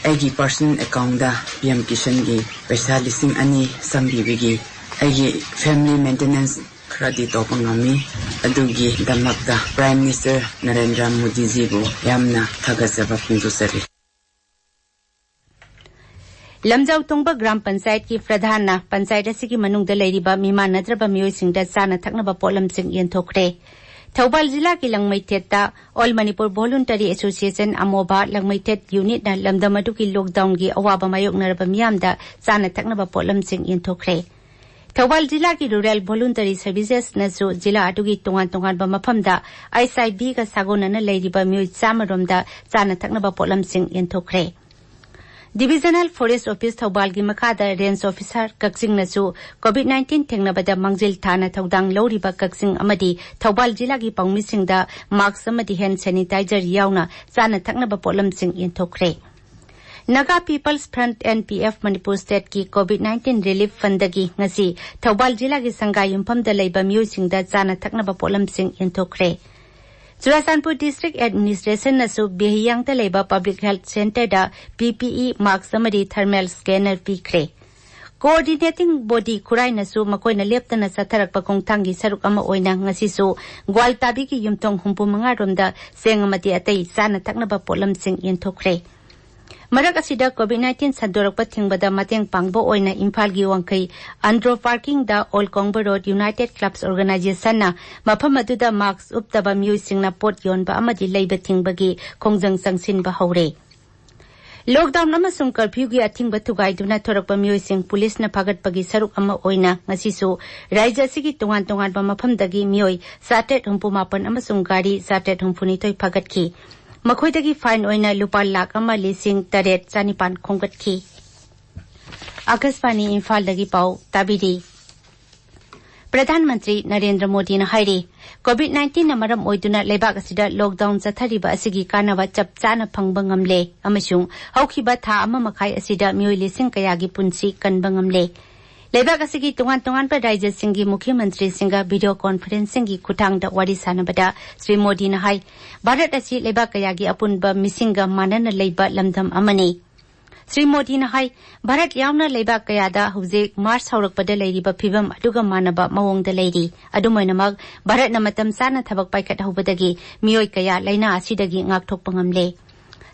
ꯑꯩꯒꯤ ꯄꯔꯁꯅꯦꯜ ꯑꯦꯀꯥꯎꯟꯗ ꯄꯤ ꯑꯦꯝ ꯀꯤꯁꯟꯒꯤ ꯄꯩꯁꯥ ꯂꯤꯁꯤꯡ ꯑꯅꯤ ꯆꯪꯕꯤꯕꯒꯤ ꯑꯩꯒꯤ ꯐꯦꯃꯤꯂꯤ ꯃꯦꯟꯇꯦꯅꯦꯟꯁ ꯈꯔꯗꯤ ꯇꯧꯕ ꯉꯝꯃꯤ꯫ ꯑꯗꯨꯒꯤꯗꯃꯛꯇ ꯄ꯭ꯔꯥꯏꯝ ꯃꯤꯅꯤꯁꯇꯔ ꯅꯔꯦꯟꯗ꯭ꯔ ꯃꯣꯗꯤꯖꯤꯕꯨ ꯌꯥꯝꯅ ꯊꯥꯒꯠꯆꯕ ꯐꯣꯡꯗꯣꯛꯆꯔꯤ꯫ ꯂꯝꯖꯥꯎ ꯇꯣꯡꯕ ꯒ꯭ꯔꯥꯝ ꯄꯟꯆꯥꯌꯠꯀꯤ ꯄ꯭ꯔꯙꯥꯟꯅ ꯄꯟꯆꯥꯌꯠ ꯑꯁꯤꯒꯤ ꯃꯅꯨꯡꯗ ꯂꯩꯔꯤꯕ ꯃꯤꯃꯥꯟꯅꯗ꯭ꯔꯕ ꯃꯤꯑꯣꯏꯁꯤꯡꯗ ꯆꯥꯅ ꯊꯛꯅꯕ ꯄꯣꯠꯂꯝꯁꯤꯡ ꯌꯦꯟꯊꯣꯛꯈ꯭ꯔꯦ꯫ ꯊꯧꯕꯥꯜ ꯖꯤꯂꯥꯒꯤ ꯂꯪꯃꯩꯊꯦꯠꯇ ꯑꯣꯜ ꯃꯅꯤꯄꯨꯔ ꯚꯣꯂꯨꯟꯇꯔꯤ ꯑꯦꯁꯣꯁꯤꯌꯦꯁꯟ ꯑꯃꯣꯕꯥ ꯂꯪꯃꯩꯊꯦꯠ ꯌꯨꯅꯤꯠꯅ ꯂꯝꯗꯝ ꯑꯗꯨꯒꯤ ꯂꯣꯛꯗꯥꯎꯟꯒꯤ ꯑꯋꯥꯕ ꯃꯥꯌꯣꯛꯅꯔꯕ ꯃꯤꯌꯥꯝꯗ ꯆꯥꯅ ꯊꯛꯅꯕ ꯄꯣꯠꯂꯝꯁꯤꯡ ꯌꯦꯟꯊꯣꯛꯈ꯭ꯔꯦ꯫ ꯊꯧꯕꯥꯜ ꯖꯤꯂꯥꯒꯤ ꯔꯨꯔꯦꯜ ꯚꯣꯂꯨꯟꯇꯔꯤ ꯁꯔꯚꯤꯁꯦꯁꯅꯁꯨ ꯖꯤꯂꯥ ꯑꯗꯨꯒꯤ ꯇꯣꯉꯥꯟ ꯇꯣꯉꯥꯟꯕ ꯃꯐꯝꯗ ꯑꯩꯆ ꯑꯥꯏ ꯚꯤꯒ ꯁꯥꯒꯣꯟꯅꯅ ꯂꯩꯔꯤꯕ ꯃꯤꯑꯣꯏ ꯆꯥꯝꯃ ꯔꯣꯝꯗ ꯆꯥꯅ ꯊꯛꯅꯕ ꯄꯣꯠꯂꯝꯁꯤꯡ ꯌꯦꯟꯊꯣꯛꯈ꯭ꯔꯦ꯫ Divisional Forest Office ꯊꯧꯕꯥꯜꯒꯤ ꯃꯈꯥꯗ Range Officer ꯀꯛꯆꯤꯡꯅꯁꯨ COVID nineteen ꯊꯦꯡꯅꯕꯗ ꯃꯥꯡꯖꯤꯜ ꯊꯥꯅ ꯊꯧꯗꯥꯡ ꯂꯧꯔꯤꯕ ꯀꯛꯆꯤꯡ ꯑꯃꯗꯤ ꯊꯧꯕꯥꯜ ꯖꯤꯂꯥꯒꯤ ꯄꯥꯎꯃꯤꯁꯤꯡꯗ mask ꯑꯃꯗꯤ hand sanitizer ꯌꯥꯎꯅ ꯆꯥꯅ ꯊꯛꯅꯕ ꯄꯣꯠꯂꯝꯁꯤꯡ ꯌꯦꯟꯊꯣꯛꯈ꯭ꯔꯦ꯫ Naga People's Front, N P F, Manipur Stateꯀꯤ COVID nineteen Relief Fundꯗꯒꯤ ꯉꯁꯤ ꯊꯧꯕꯥꯜ ꯖꯤꯂꯥꯒꯤ ꯁꯪꯒꯥꯏ ꯌꯨꯝꯐꯝꯗ ꯂꯩꯕ ꯃꯤꯑꯣꯏꯁꯤꯡꯗ ꯆꯥꯅ ꯊꯛꯅꯕ ꯄꯣꯠꯂꯝꯁꯤꯡ ꯌꯦꯟꯊꯣꯛꯈ꯭ꯔꯦ꯫ ꯆꯨꯔꯥꯆꯥꯟꯄꯨꯔ District Administrationꯅꯁꯨ ꯕꯤꯍꯤꯌꯥꯡꯗ ꯂꯩꯕ Public Health Centreꯗ P P E mask ꯑꯃꯗꯤ thermal scanner ꯄꯤꯈ꯭ꯔꯦ꯫ Coordinating Body ꯈꯨꯔꯥꯏꯅꯁꯨ ꯃꯈꯣꯏꯅ ꯂꯦꯞꯇꯅ ꯆꯠꯊꯔꯛꯄ ꯈꯣꯡꯊꯥꯡꯒꯤ ꯁꯔꯨꯛ ꯑꯃ ꯑꯣꯏꯅ ꯉꯁꯤꯁꯨ ꯒ꯭ꯋꯥꯜꯇꯥꯕꯤꯒꯤ ꯌꯨꯝꯊꯣꯡ ꯍꯨꯝꯐꯨ ꯃꯉꯥ ꯔꯣꯝꯗ ꯆꯦꯡ ꯑꯃꯗꯤ ꯑꯇꯩ ꯆꯥꯅ ꯊꯛꯅꯕ ꯄꯣꯠꯂꯝꯁꯤꯡ ꯌꯦꯟꯊꯣꯛꯈ꯭ꯔꯦ꯫ ꯃꯔꯛ ꯑꯁꯤꯗ COVID nineteen ꯁꯟꯗꯣꯔꯛꯄ ꯊꯤꯡꯕꯗ ꯃꯇꯦꯡ ꯄꯥꯡꯕ ꯑꯣꯏꯅ ꯏꯝꯐꯥꯜꯒꯤ ꯋꯥꯡꯈꯩ Andro ꯄꯥꯔꯀꯤꯡꯗ All Kongba Road United Clubs Organizationꯅ ꯃꯐꯝ ꯑꯗꯨꯗ mask ꯎꯞꯇꯕ ꯃꯤꯑꯣꯏꯁꯤꯡꯅ ꯄꯣꯠ ꯌꯣꯟꯕ ꯑꯃꯗꯤ ꯂꯩꯕ ꯊꯤꯡꯕꯒꯤ ꯈꯣꯡꯖꯪ ꯆꯪꯁꯤꯟꯕ ꯍꯧꯔꯦ꯫ Lockdown ꯑꯃꯁꯨꯡ curfewꯒꯤ ꯑꯊꯤꯡꯕ ꯊꯨꯒꯥꯏꯗꯨꯅ ꯊꯣꯔꯛꯄ ꯃꯤꯑꯣꯏꯁꯤꯡ ꯄꯨꯂꯤꯁꯅ ꯐꯥꯒꯠꯄꯒꯤ ꯁꯔꯨꯛ ꯑꯃ ꯑꯣꯏꯅ ꯉꯁꯤꯁꯨ ꯔꯥꯖ꯭ꯌ ꯑꯁꯤꯒꯤ ꯇꯣꯉꯥꯟ ꯇꯣꯉꯥꯟꯕ ꯃꯐꯝꯗꯒꯤ ꯃꯤꯑꯣꯏ ꯆꯥꯇ꯭ꯔꯦꯠ ꯍꯨꯝꯐꯨ ꯃꯥꯄꯟ ꯑꯃꯁꯨꯡ ꯒꯥꯔꯤ ꯆꯥꯇ꯭ꯔꯦꯠ ꯍꯨꯝꯐꯨ ꯅꯤꯊꯣꯏ ꯐꯥꯒꯠꯈꯤ꯫ ꯃꯈꯣꯏꯗꯒꯤ fine ꯑꯣꯏꯅ ꯂꯨꯄꯥ ꯂꯥꯈ ꯑꯃ ꯂꯤꯁꯤꯡ ꯇꯔꯦꯠ ꯆꯥꯅꯤꯄꯥꯟ ꯈꯣꯝꯒꯠꯈꯤ꯫ ꯑꯥꯀꯥꯁꯕꯥꯅꯤ ꯏꯝꯐꯥꯜꯗꯒꯤ ꯄꯥꯎ ꯇꯥꯕꯤꯔꯤ꯫ ꯄ꯭ꯔꯙꯥꯟ ꯃꯟꯇ꯭ꯔꯤ ꯅꯔꯦꯟꯗ꯭ꯔ ꯃꯣꯗꯤꯅ ꯍꯥꯏꯔꯤ, COVID nineteenꯅ ꯃꯔꯝ ꯑꯣꯏꯗꯨꯅ ꯂꯩꯕꯥꯛ ꯑꯁꯤꯗ lockdown ꯆꯠꯊꯔꯤꯕ ꯑꯁꯤꯒꯤ ꯀꯥꯟꯅꯕ ꯆꯞ ꯆꯥꯅ ꯐꯪꯕ ꯉꯝꯂꯦ ꯑꯃꯁꯨꯡ ꯍꯧꯈꯤꯕ ꯊꯥ ꯑꯃ ꯃꯈꯥꯏ ꯑꯁꯤꯗ ꯃꯤꯑꯣꯏ ꯂꯤꯁꯤꯡ ꯀꯌꯥꯒꯤ ꯄꯨꯟꯁꯤ ꯀꯟꯕ ꯉꯝꯂꯦ꯫ ꯂꯩꯕꯥꯛ ꯑꯁꯤꯒꯤ ꯇꯣꯉꯥꯟ ꯇꯣꯉꯥꯟꯕ ꯔꯥꯖ꯭ꯌꯁꯤꯡꯒꯤ ꯃꯨꯈ꯭ꯌ ꯃꯟꯇ꯭ꯔꯤꯁꯤꯡꯒ video conferencingꯒꯤ ꯈꯨꯠꯊꯥꯡꯗ ꯋꯥꯔꯤ ꯁꯥꯟꯅꯕꯗ ꯁ꯭ꯔꯤ ꯃꯣꯗꯤꯅ ꯍꯥꯏ, ꯚꯥꯔꯠ ꯑꯁꯤ ꯂꯩꯕꯥꯛ ꯀꯌꯥꯒꯤ ꯑꯄꯨꯟꯕ ꯃꯤꯁꯤꯡꯒ ꯃꯥꯟꯅꯅ ꯂꯩꯕ ꯂꯝꯗꯝ ꯑꯃꯅꯤ꯫ ꯁ꯭ꯔꯤ ꯃꯣꯗꯤꯅ ꯍꯥꯏ, ꯚꯥꯔꯠ ꯌꯥꯎꯅ ꯂꯩꯕꯥꯛ ꯀꯌꯥꯗ ꯍꯧꯖꯤꯛ March ꯍꯧꯔꯛꯄꯗ ꯂꯩꯔꯤꯕ ꯐꯤꯚꯝ ꯑꯗꯨꯒ ꯃꯥꯟꯅꯕ ꯃꯑꯣꯡꯗ ꯂꯩꯔꯤ꯫ ꯑꯗꯨꯝ ꯑꯣꯏꯅꯃꯛ, ꯚꯥꯔꯠꯅ ꯃꯇꯝ ꯆꯥꯅ ꯊꯕꯛ ꯄꯥꯏꯈꯠꯍꯧꯕꯗꯒꯤ ꯃꯤꯑꯣꯏ ꯀꯌꯥ ꯂꯥꯏꯅꯥ ꯑꯁꯤꯗꯒꯤ ꯉꯥꯛꯊꯣꯛꯄ ꯉꯝꯂꯦ꯫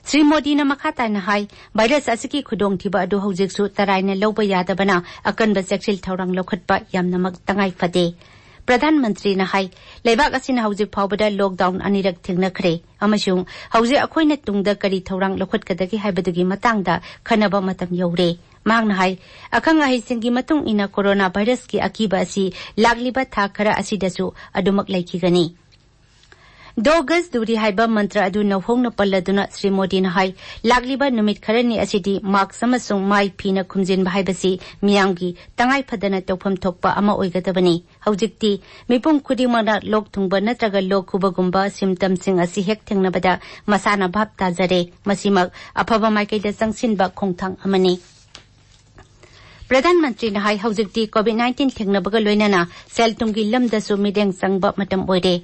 ꯁ꯭ꯔꯤ ꯃꯣꯗꯤꯅ ꯃꯈꯥ ꯇꯥꯅ ꯍꯥꯏ, virus ꯑꯁꯤꯒꯤ ꯈꯨꯗꯣꯡꯊꯤꯕ ꯑꯗꯨ ꯍꯧꯖꯤꯛꯁꯨ ꯇꯔꯥꯏꯅ ꯂꯧꯕ ꯌꯥꯗꯕꯅ ꯑꯀꯟꯕ ꯆꯦꯛꯁꯤꯜ ꯊꯧꯔꯥꯡ ꯂꯧꯈꯠꯄ ꯌꯥꯝꯅꯃꯛ ꯇꯉꯥꯏ ꯐꯗꯦ꯫ ꯄ꯭ꯔꯙꯥꯟ ꯃꯟꯇ꯭ꯔꯤꯅ ꯍꯥꯏ, ꯂꯩꯕꯥꯛ ꯑꯁꯤꯅ ꯍꯧꯖꯤꯛ ꯐꯥꯎꯕꯗ lockdown ꯑꯅꯤꯔꯛ ꯊꯦꯡꯅꯈ꯭ꯔꯦ ꯑꯃꯁꯨꯡ ꯍꯧꯖꯤꯛ ꯑꯩꯈꯣꯏꯅ ꯇꯨꯡꯗ ꯀꯔꯤ ꯊꯧꯔꯥꯡ ꯂꯧꯈꯠꯀꯗꯒꯦ ꯍꯥꯏꯕꯗꯨꯒꯤ ꯃꯇꯥꯡꯗ ꯈꯟꯅꯕ ꯃꯇꯝ ꯌꯧꯔꯦ꯫ ꯃꯍꯥꯛꯅ ꯍꯥꯏ, ꯑꯈꯪ ꯑꯍꯩꯁꯤꯡꯒꯤ ꯃꯇꯨꯡ ꯏꯟꯅ corona virusꯀꯤ ꯑꯀꯤꯕ ꯑꯁꯤ ꯂꯥꯛꯂꯤꯕ ꯊꯥ ꯈꯔ ꯑꯁꯤꯗꯁꯨ ꯑꯗꯨꯃꯛ ꯂꯩꯈꯤꯒꯅꯤ꯫ ꯗꯣ ꯒꯖ ꯗꯨꯔꯤ ꯍꯥꯏꯕ ꯃꯟꯇ꯭ꯔ ꯑꯗꯨ ꯅꯧꯍꯧꯅ ꯄꯜꯂꯗꯨꯅ ꯁ꯭ꯔꯤ ꯃꯣꯗꯤꯅ ꯍꯥꯏ, ꯂꯥꯛꯂꯤꯕ ꯅꯨꯃꯤꯠ ꯈꯔꯅꯤ ꯑꯁꯤꯗꯤ ꯃꯥꯛꯁ ꯑꯃꯁꯨꯡ ꯃꯥꯏ ꯐꯤꯅ ꯈꯨꯝꯖꯤꯟꯕ ꯍꯥꯏꯕꯁꯤ ꯃꯤꯌꯥꯝꯒꯤ ꯇꯉꯥꯏ ꯐꯗꯅ ꯇꯧꯐꯝ ꯊꯣꯛꯄ ꯑꯃ ꯑꯣꯏꯒꯗꯕꯅꯤ꯫ ꯍꯧꯖꯤꯛꯇꯤ ꯃꯤꯄꯨꯝ ꯈꯨꯗꯤꯡꯃꯛꯅ ꯂꯣꯛ ꯊꯨꯡꯕ ꯅꯠꯇ꯭ꯔꯒ ꯂꯣꯛ ꯈꯨꯕꯒꯨꯝꯕ ꯁꯤꯝꯇꯝꯁꯤꯡ ꯑꯁꯤ ꯍꯦꯛ ꯊꯦꯡꯅꯕꯗ ꯃꯁꯥꯅ ꯚꯥꯞ ꯇꯥꯖꯔꯦ꯫ ꯃꯁꯤꯃꯛ ꯑꯐꯕ ꯃꯥꯏꯀꯩꯗ ꯆꯪꯁꯤꯟꯕ ꯈꯣꯡꯊꯥꯡ ꯑꯃꯅꯤ꯫ ꯄ꯭ꯔꯙꯥꯟ ꯃꯟꯇ꯭ꯔꯤꯅ ꯍꯥꯏ, ꯍꯧꯖꯤꯛꯇꯤ ꯀꯣꯚꯤꯗ ꯅꯥꯏꯟꯇꯤꯟ ꯊꯦꯡꯅꯕꯒ ꯂꯣꯏꯅꯅ ꯁꯦꯜ ꯊꯨꯝꯒꯤ ꯂꯝꯗꯁꯨ ꯃꯤꯠꯌꯦꯡ ꯆꯪꯕ ꯃꯇꯝ ꯑꯣꯏꯔꯦ꯫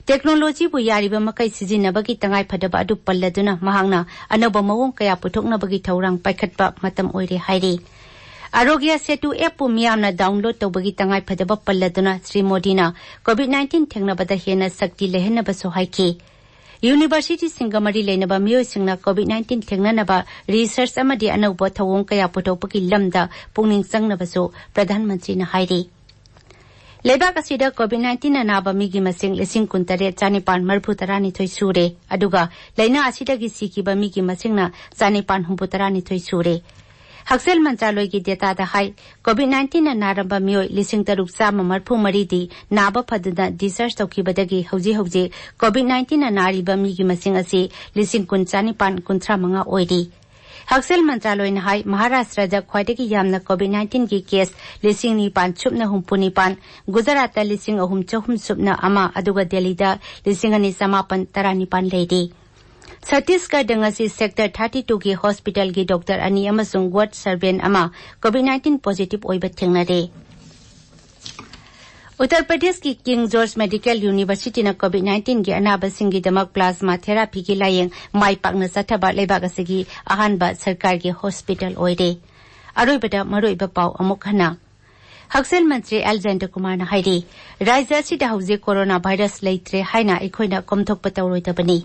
ꯇꯦꯛꯅꯣꯂꯣꯖꯤꯕꯨ ꯌꯥꯔꯤꯕ ꯃꯈꯩ ꯁꯤꯖꯤꯟꯅꯕꯒꯤ ꯇꯉꯥꯏꯐꯗꯕ ꯑꯗꯨ ꯄꯜꯂꯗꯨꯅ ꯃꯍꯥꯛꯅ ꯑꯅꯧꯕ ꯃꯑꯣꯡ ꯀꯌꯥ ꯄꯨꯊꯣꯛꯅꯕꯒꯤ ꯊꯧꯔꯥꯡ ꯄꯥꯏꯈꯠꯄ ꯃꯇꯝ ꯑꯣꯏꯔꯦ ꯍꯥꯏꯔꯤ꯫ ꯑꯥꯔꯣꯒ꯭ꯌ ꯁꯦꯇꯨ ꯑꯦꯞꯄꯨ ꯃꯤꯌꯥꯝꯅ ꯗꯥꯎꯟꯂꯣꯗ ꯇꯧꯕꯒꯤ ꯇꯉꯥꯏꯐꯗꯕ ꯄꯜꯂꯗꯨꯅ ꯁ꯭ꯔꯤ ꯃꯣꯗꯤꯅ ꯀꯣꯚꯤꯗ ꯅꯥꯏꯟꯇꯤꯟ ꯊꯦꯡꯅꯕꯗ ꯍꯦꯟꯅ ꯁꯛꯇꯤ ꯂꯩꯍꯟꯅꯕꯁꯨ ꯍꯥꯏꯈꯤ꯫ ꯌꯨꯅꯤꯚꯔꯁꯤꯇꯤꯁꯤꯡꯒ ꯃꯔꯤ ꯂꯩꯅꯕ ꯃꯤꯑꯣꯏꯁꯤꯡꯅ ꯀꯣꯚꯤꯗ ꯅꯥꯏꯟꯇꯤꯟ ꯊꯦꯡꯅꯅꯕ ꯔꯤꯁꯔꯆ ꯑꯃꯗꯤ ꯑꯅꯧꯕ ꯊꯧꯑꯣꯡ ꯀꯌꯥ ꯄꯨꯊꯣꯛꯄꯒꯤ ꯂꯝꯗ ꯄꯨꯛꯅꯤꯡ ꯆꯪꯅꯕꯁꯨ ꯄ꯭ꯔꯙꯥꯟ ꯃꯟꯇ꯭ꯔꯤꯅ ꯍꯥꯏꯔꯤ꯫ ꯂꯩꯕꯥꯛ ꯑꯁꯤꯗ ꯀꯣꯚꯤꯗ ꯅꯥꯏꯟꯇꯤꯟꯅ ꯅꯥꯕ ꯃꯤꯒꯤ ꯃꯁꯤꯡ ꯂꯤꯁꯤꯡ ꯀꯨꯟꯇꯔꯦꯠ ꯆꯥꯅꯤꯄꯥꯟ ꯃꯔꯤꯐꯨ ꯇꯔꯥꯅꯤꯊꯣꯏ ꯁꯨꯔꯦ, ꯑꯗꯨꯒ ꯂꯥꯏꯅꯥ ꯑꯁꯤꯗꯒꯤ ꯁꯤꯈꯤꯕ ꯃꯤꯒꯤ ꯃꯁꯤꯡꯅ ꯆꯥꯅꯤꯄꯥꯟ ꯍꯨꯝꯐꯨ ꯇꯔꯥꯅꯤꯊꯣꯏ ꯁꯨꯔꯦ꯫ ꯍꯛꯁꯦꯜ ꯃꯟꯇ꯭ꯔꯥꯂꯣꯏꯒꯤ ꯗꯦꯇꯥꯗ ꯍꯥꯏ, ꯀꯣꯚꯤꯗ ꯅꯥꯏꯟꯇꯤꯟꯅ ꯅꯥꯔꯝꯕ ꯃꯤꯑꯣꯏ ꯂꯤꯁꯤꯡ ꯇꯔꯨꯛ ꯆꯥꯝꯃ ꯃꯔꯤꯐꯨ ꯃꯔꯤꯗꯤ ꯅꯥꯕ ꯐꯗꯨꯅ ꯗꯤꯁꯆꯥꯔꯖ ꯇꯧꯈꯤꯕꯗꯒꯤ ꯍꯧꯖꯤꯛ ꯍꯧꯖꯤꯛ ꯀꯣꯚꯤꯗ ꯅꯥꯏꯟꯇꯤꯟꯅ ꯅꯥꯔꯤꯕ ꯃꯤꯒꯤ ꯃꯁꯤꯡ ꯑꯁꯤ ꯂꯤꯁꯤꯡ ꯀꯨꯟ ꯆꯥꯅꯤꯄꯥꯟ ꯀꯨꯟꯊ꯭ꯔꯥ ꯃꯉꯥ ꯑꯣꯏꯔꯤ꯫ ꯍꯛꯁꯦꯜ ꯃꯟꯇ꯭ꯔꯥꯂꯣꯏꯅ ꯍꯥꯏ, ꯃꯍꯥꯔꯥꯁꯇ꯭ꯔꯗ ꯈ꯭ꯋꯥꯏꯗꯒꯤ ꯌꯥꯝꯅ ꯀꯣꯚꯤꯗ ꯅꯥꯏꯟꯇꯤꯟꯒꯤ ꯀꯦꯁ ꯂꯤꯁꯤꯡ ꯅꯤꯄꯥꯟ ꯁꯨꯞꯅ ꯍꯨꯝꯐꯨ ꯅꯤꯄꯥꯟ, ꯒꯨꯖꯔꯥꯠꯇ ꯂꯤꯁꯤꯡ ꯑꯍꯨꯝ ꯆꯍꯨꯝ ꯁꯨꯞꯅ ꯑꯃ, ꯑꯗꯨꯒ ꯗꯦꯜꯂꯤꯗ ꯂꯤꯁꯤꯡ ꯑꯅꯤ ꯆꯃꯥꯄꯟ ꯇꯔꯥꯅꯤꯄꯥꯟ ꯂꯩꯔꯤ꯫ ꯁꯠꯇꯤꯁꯒꯔꯗ ꯉꯁꯤ ꯁꯦꯛꯇꯔ ꯊꯥꯔꯇꯤ ꯇꯨꯒꯤ ꯍꯣꯁꯄꯤꯇꯥꯜꯒꯤ ꯗꯣꯛꯇꯔ ꯑꯅꯤ ꯑꯃꯁꯨꯡ ꯋꯥꯔꯗ ꯁꯔꯚꯦꯟ ꯑꯃ ꯀꯣꯚꯤꯗ ꯅꯥꯏꯟꯇꯤꯟ ꯄꯣꯖꯤꯇꯤꯚ ꯑꯣꯏꯕ ꯊꯦꯡꯅꯔꯦ꯫ ꯎꯠꯇꯔ ꯄ꯭ꯔꯗꯦꯁꯀꯤ ꯀꯤꯡ ꯖꯣꯔꯖ ꯃꯦꯗꯤꯀꯦꯜ ꯌꯨꯅꯤꯚꯔꯁꯤꯇꯤꯅ ꯀꯣꯚꯤꯗ ꯅꯥꯏꯟꯇꯤꯟꯒꯤ ꯑꯅꯥꯕꯁꯤꯡꯒꯤꯗꯃꯛ ꯄ꯭ꯂꯥꯖꯃꯥ ꯊꯦꯔꯥꯄꯤꯒꯤ ꯂꯥꯌꯦꯡ ꯃꯥꯏ ꯄꯥꯛꯅ ꯆꯠꯊꯕ ꯂꯩꯕꯥꯛ ꯑꯁꯤꯒꯤ ꯑꯍꯥꯟꯕ ꯁꯔꯀꯥꯔꯒꯤ ꯍꯣꯁꯄꯤꯇꯥꯜ ꯑꯣꯏꯔꯦ꯫ ꯑꯔꯣꯏꯕꯗ ꯃꯔꯨꯑꯣꯏꯕ ꯄꯥꯎ ꯑꯃꯨꯛ ꯍꯟꯅ꯫ ꯍꯛꯁꯦꯜ ꯃꯟꯇ꯭ꯔꯤ ꯑꯦꯜ ꯖꯌꯟꯇꯀꯨꯃꯥꯔꯅ ꯍꯥꯏꯔꯤ, ꯔꯥꯖ꯭ꯌ ꯑꯁꯤꯗ ꯍꯧꯖꯤꯛ ꯀꯣꯔꯣꯅꯥ ꯚꯥꯏꯔꯁ ꯂꯩꯇ꯭ꯔꯦ ꯍꯥꯏꯅ ꯑꯩꯈꯣꯏꯅ ꯀꯣꯝꯊꯣꯛꯄ ꯇꯧꯔꯣꯏꯗꯕꯅꯤ꯫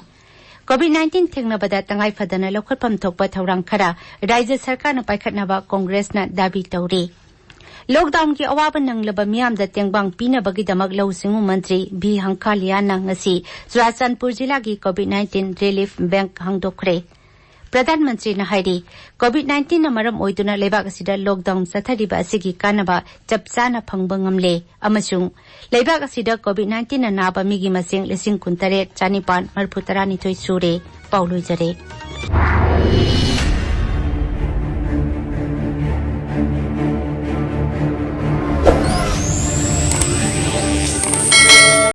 ꯀꯣꯚꯤꯗ ꯅꯥꯏꯟꯇꯤꯟ ꯊꯦꯡꯅꯕꯗ ꯇꯉꯥꯏ ꯐꯗꯅ ꯂꯧꯈꯠꯐꯝ ꯊꯣꯛꯄ ꯊꯧꯔꯥꯡ ꯈꯔ ꯔꯥꯖ꯭ꯌ ꯁꯔꯀꯥꯔꯅ ꯄꯥꯏꯈꯠꯅꯕ ꯀꯣꯡꯒ꯭ꯔꯦꯁꯅ ꯗꯥꯕꯤ ꯇꯧꯔꯤ꯫ ꯂꯣꯛꯗꯥꯎꯟꯒꯤ ꯑꯋꯥꯕ ꯅꯪꯂꯕ ꯃꯤꯌꯥꯝꯗ ꯇꯦꯡꯕꯥꯡ ꯄꯤꯅꯕꯒꯤꯗꯃꯛ ꯂꯧꯎ ꯁꯤꯡꯎ ꯃꯟꯇ꯭ꯔꯤ ꯚꯤ ꯍꯪꯀꯥꯂꯤꯌꯥꯅ ꯉꯁꯤ ꯆꯨꯔꯥꯆꯥꯟꯄꯨꯔ ꯖꯤꯂꯥꯒꯤ ꯀꯣꯚꯤꯗ ꯅꯥꯏꯟꯇꯤꯟ ꯔꯤꯂꯤꯐ ꯕꯦꯡꯛ ꯍꯥꯡꯗꯣꯛꯈ꯭ꯔꯦ꯫ ꯄ꯭ꯔꯙꯥꯟ ꯃꯟꯇ꯭ꯔꯤꯅ ꯍꯥꯏꯔꯤ, ꯀꯣꯚꯤꯗ ꯅꯥꯏꯟꯇꯤꯟꯅ ꯃꯔꯝ ꯑꯣꯏꯗꯨꯅ ꯂꯩꯕꯥꯛ ꯑꯁꯤꯗ ꯂꯣꯛꯗꯥꯎꯟ ꯆꯠꯊꯔꯤꯕ ꯑꯁꯤꯒꯤ ꯀꯥꯟꯅꯕ ꯆꯞ ꯆꯥꯅ ꯐꯪꯕ ꯉꯝꯂꯦ ꯑꯃꯁꯨꯡ ꯂꯩꯕꯥꯛ ꯑꯁꯤꯗ ꯀꯣꯚꯤꯗ ꯅꯥꯏꯟꯇꯤꯟꯅ ꯅꯥꯕ ꯃꯤꯒꯤ ꯃꯁꯤꯡ ꯂꯤꯁꯤꯡ ꯀꯨꯟꯇꯔꯦꯠ ꯆꯥꯅꯤꯄꯥꯟ ꯃꯔꯤꯐꯨ ꯇꯔꯥꯅꯤꯊꯣꯏ ꯁꯨꯔꯦ꯫ ꯄꯥꯎ ꯂꯣꯏꯖꯔꯦ꯫